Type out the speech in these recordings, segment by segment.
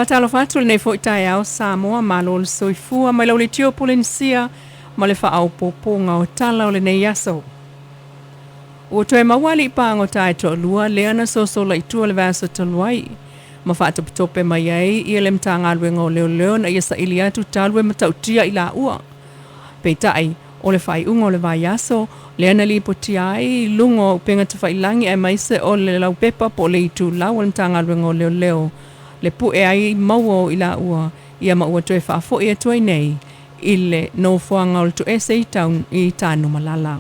Faatalofa atu i lenei foi taeao Samoa, malo le soifua mai lau leitio Polenisia ma le faaopoopoga o tala o lenei aso. Ua toe maua alii pagota e toalua lea na sosola i tua i le vaiaso talu ai ma faatopetope mai ai ia le Matagaluega o Leoleo ina ia saili atu talu e matautia i laua. Peitai, o le faaiuga o le vaiaso lea na lipotia ai i luga o upega tafailagi aemaise o le laupepa po o le itulau a le Matagaluega o Leoleo le pue ai maua o i laua ia ma ua toe faafoi atu ai nei i le nofoaga o le Toese i i Tanumalala.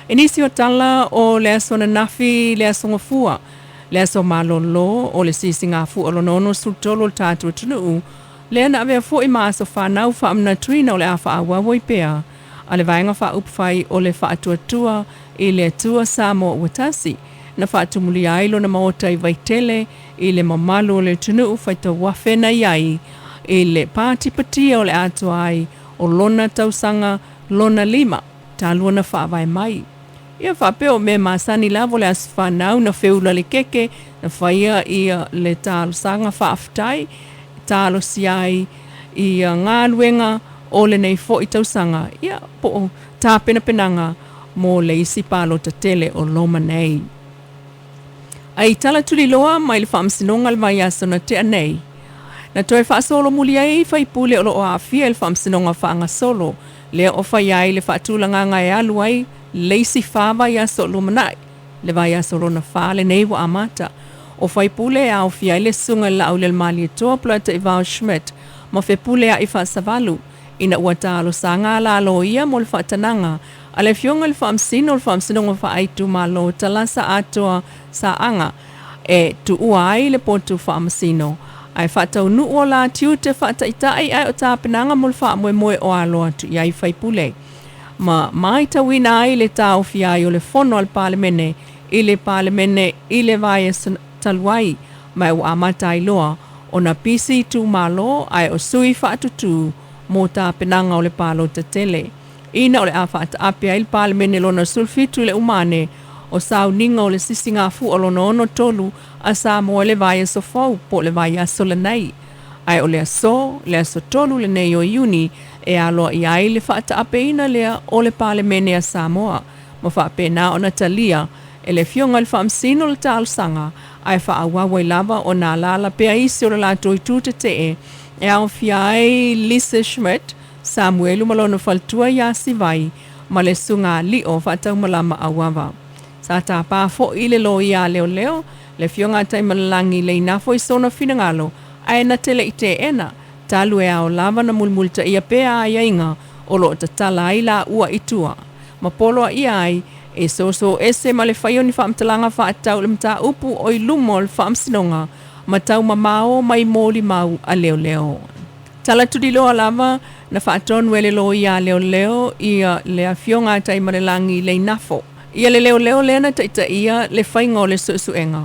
I nisi o tala o le aso ananafi i le aso Gafua, le aso malolo o le sisigafua lona 63 o le tatou atunuu, lea na avea foi ma aso fanau faamanatuina o le a faaauau ai pea a le Vaega Faaupufai o le Faatuatua i le Atua Samoa ua Tasi, na faatumulia ai lona maota i Vaitele i le mamalu o le atunuu faitauafe na i ai i le patipatia o le atoa ai o lona tausaga lona lima talu ona faavae mai. Ia faapea o mea masani lava o le aso fanau na feula le keke, na faia ia le talosaga faafetai, talosia ai ia galuega o lenei foi tausaga, ia po o tapenapenaga mo le isi palota tele o loma nei. Ai tala tuliloa mai le Faamasinoga le vaiaso na tea nei, na toe faasolomuli ai faipule o lo o aafia i le Faamasinoga faagasolo lea o faia ai le faatulagaga e alu ai le isi fa vaiaso o lumanai, le vaiaso lona fa lenei ua amata. O faipule e aofia ai le susuga i le Laaulialemalietoa Polataivao Schmidt ma Fepuleai Faasavalu, ina ua talosaga a la loia mo le faatanaga a le Afioga i le Faamasino o le Faamasinoga Faaitumalo Talasa Atoa Saaga e tuua ai le potu faamasino ae faataunuu o la tiute faataitai ae o tapenaga mo le faamoemoe o alo atu i ai faipule ma matauina ai le taofia ai o le fono a le Palemene i le Palemene i le vaiaso talu ai ma ua amata ai loa ona pisi itumalo ae o sui faatutū mo tapenaga o le palota tele. Ina o le a faataape ai le Palemene lona 17 i le uma ane o sauniga o le sisigafua lona 63 a Samoa i le vaiaso fou po o le vaiaso lenei. Ae o le aso, le aso 3 lenei o Iuni e aloaia ai le faataapeina lea o le Palemene a Samoa ma faapena ona talia e le Afioga i le Faamasino le talosaga ae faaauau ai lava ona alaala pea isi o le latou itu tetee e aofia ai Lisa Schmidt, Samuelu ma lona faletua ia Sivai ma le susuga Alio Faataumalama Auava. Sa tapa foi le loia a leoleo, le Afioga a Taimalelagi Leinafo i sona finagalo ae na te le i teena, talu e ao lava na mulimulitaia pea aiaiga o lo o tatala ai laua i tua ma poloaia ai e soso ese ma le fai o ni faamatalaga faatatau i le mataupu o i luma o le Faamasinoga ma taumamao mai molimau a leoleo. Tala tuliloa lava na faatonu e le loia a leoleo ia le Afioga a Taimalelagi Leinafo. Ia le leoleo lea na taitaia le faiga o le suesuega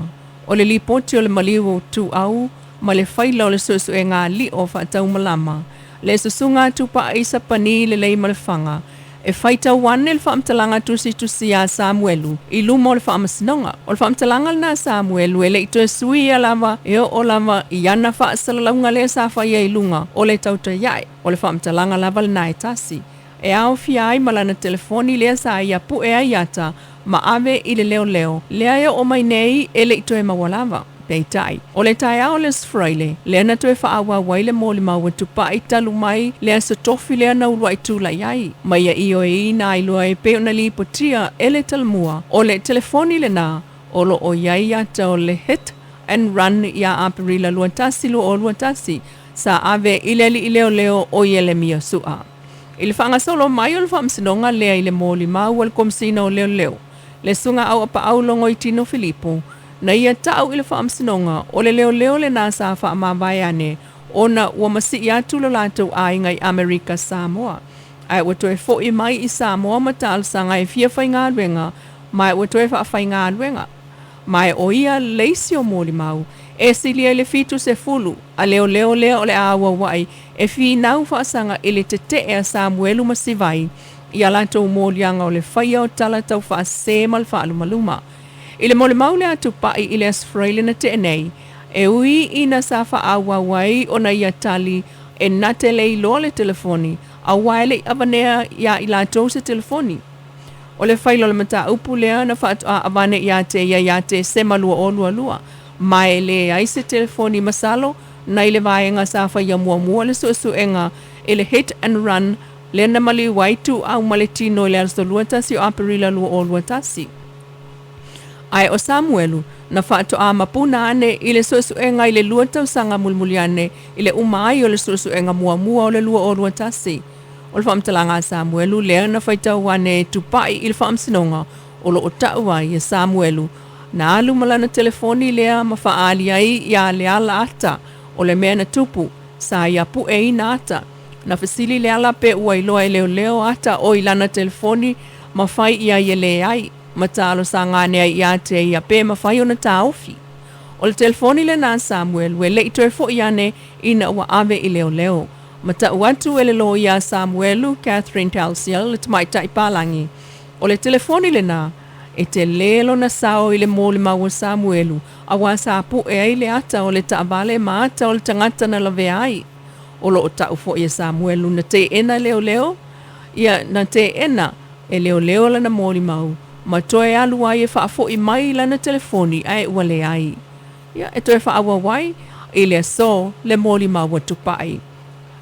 o le lipoti o le maliu tuau ma le faila o le suesuega alio faataumalama, le susuga a Tupai Sapani Lelei ma le Faga, e faitau ane le faamatalaga tusitusia a Samuelu i luma o le Faamasinoga. O le faamatalaga lena a Samuelu e le i toe suia lava e oo lava i ana faasalalauga lea sa faia i luga o le tautaiae. O le faamatalaga lava lena e tasi e aofia ai ma lana telefoni lea sa ia pue ai ata ma ave i le leoleo lea e oo mai nei e le i toe maua lava. Peitai, o le taeao o le Aso Faraile lea na toe faaauau ai le molimau a Tupai talu mai le aso tofi lea na uluai tulai ai ma ia ioeina ai loa e pei ona lipotia e le Talamua o le telefoni lena o lo o i ai ata o le hit and run ia Aperila 21 2021 sa ave i le alii leoleo o Ielemia Su'a. I le faagasolo mai o le faamasinoga lea i le molimau a le Komesina o Leoleo, le Susuga Auapaau Logoitino Filipo, na ia tau i le faamasinoga o le leoleo lena sa faamavae ane ona ua masii atu lo latou aiga i Amerika Samoa ae ua toe foi mai i Samoa ma talosaga e fia faigaluega ma ua toe faafaigaluega. Ma e o ia le isi o molimau e silia i le 70 a leoleo lea o le a auauai e finau faasaga i le tetee a Samuelu ma Sivai i a latou moliaga o le faia o tala taufaasese ma le faalumaluma. I le molimau lea a Tupai i le Aso Faraile na tea nei, E ui ina sa faaauau ai ona ia tali e na te le iloa le telefoni, auā e le i avanea iā i latou se telefoni. O le faila o le mataupu lea na faatoa avane ia te ia ia Tesema 2022, ma e leai se telefoni masalo nai le vaega sa faia muamua le suesuega i le hit and run lea na maliu ai Tuuau ma le tino i le aso 21 o Aperila 2021. Ae o Samuelu, na faatoa mapuna ane i le suesuega i le lua tausaga mulimuli ane i le uma ai o le suesuega muamua o le 2021. O le faamatalaga a Samuelu lea na faitau ane e Tupai i le Faamasinoga o lo o tau ai e Samuelu na alu ma lana telefoni lea ma faaali ai iā Leala ata o le mea na tupu, sa ia pueina ata. Na fesili Leala pe ua iloa e leoleo ata o i lana telefoni ma fai i ai e leai, ma talosaga ane ai ia te ia pe mafai ona taofi. O le telefoni lena a Samuelu e le i toe foi ane ina ua ave i leoleo. Ma tau atu e le loia a Samuelu, Catherine Dalziel, le tamaitai palagi, o le telefoni lena, e telē lona sao i le molimau a Samuelu, auā sa pue ai le ata o le taavale ma ata o le tagata na lavea ai. O lo o tau foi e Samuelu na teena leoleo, ia, na teena e leoleo lana molimau, ma toe alu ai e faafoi mai lana telefoni ae ua leai. Ia, e toe faaauau ai i le aso le molimau a Tupai.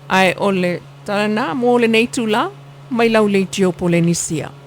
Ae o le tala lena mo lenei itulā mai lau leitio Polenisia.